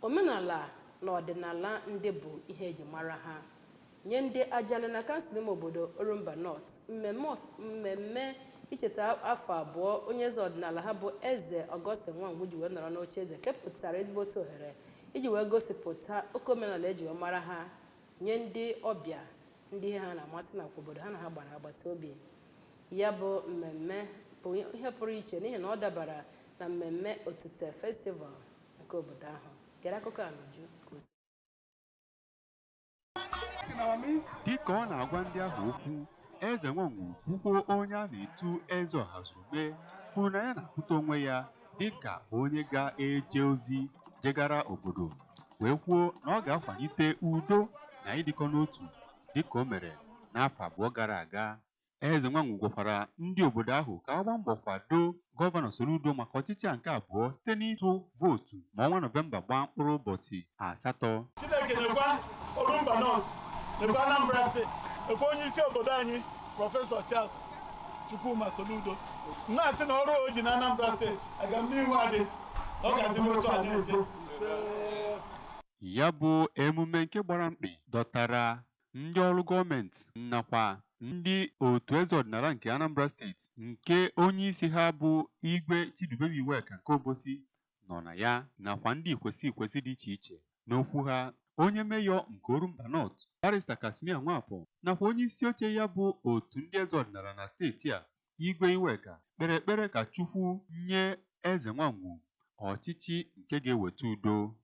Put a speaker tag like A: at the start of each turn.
A: Omenala na ọdịnala ndị bụ ihe eji mara ha. Nye ndị Ajali na kansụl ime obodo Orumba North, mmemme icheta afọ 2 onye eze ọdịnala ha bụ Eze Augustine Nwangwu ji wee nọrọ n'oche eze kepụtara ezigbote ohere iji wee gosipụta oke omenala eji wee mara ha nye ndị ọbịa, ndị ihe ha na-amasị nakwa obodo ha na ha gbara agbata obi. Ya bụ mmemme bụ ihe pụrụ iche n'ihi na ọ dabara na mmemme Otute Festival nke obodo ahụ. Gere akụkọ a n'uju ka o si.
B: Dịka ọ na-agwa ndị ahụ okwu, Eze Nwangwu bụkwa onye a na-etu Eze Ọhazurume kwuru na ya na-ahụta onwe ya dịka onye ga-eje ozi jegara obodo, wee kwuo na ọ ga-akwalite udo na ịdịkọ n'otu dịka o mere n'afọ 2 gara aga. Eze Nwangwu gwakwara ndị obodo ahụ ka ha gbaa mbọ kwado Gọvanọ Soludo maka ọchịchị a nke abụọ site n'ịtụ vootu ma ọnwa Nọvemba gbaa mkpụrụ ụbọchị 8.
C: Chineke nyekwa Orumba North, nyekwa Anambra Steeti, nyekwa onye isi obodo anyị Prọfesọ Charles Chukwuma Soludo. Na-asị na ọrụ o ji na Anambra Steeti agamnihu adị, ọ ga-adị n'otu a na-eje.
B: Ya bụ emume nke gbara mkpị dọtara ndị ọrụ gọọmenti nakwa ndị otu eze ọdịnala nke Anambra Steeti nke onye isi ha bụ Igwe Chidubem Iweka nke Obosi nọ na ya nakwa ndị ikwesị ikwesị dị iche iche. N'okwu ha, onye meyọ nke Orumba North, Barrister Casimir Nwafọ, nakwa onye isi oche ya bụ otu ndị eze ọdịnala na steeti a, Igwe Iweka, kpere ekpere ka Chukwu nye Eze Nwangwu ọchịchị nke ga-eweta udo.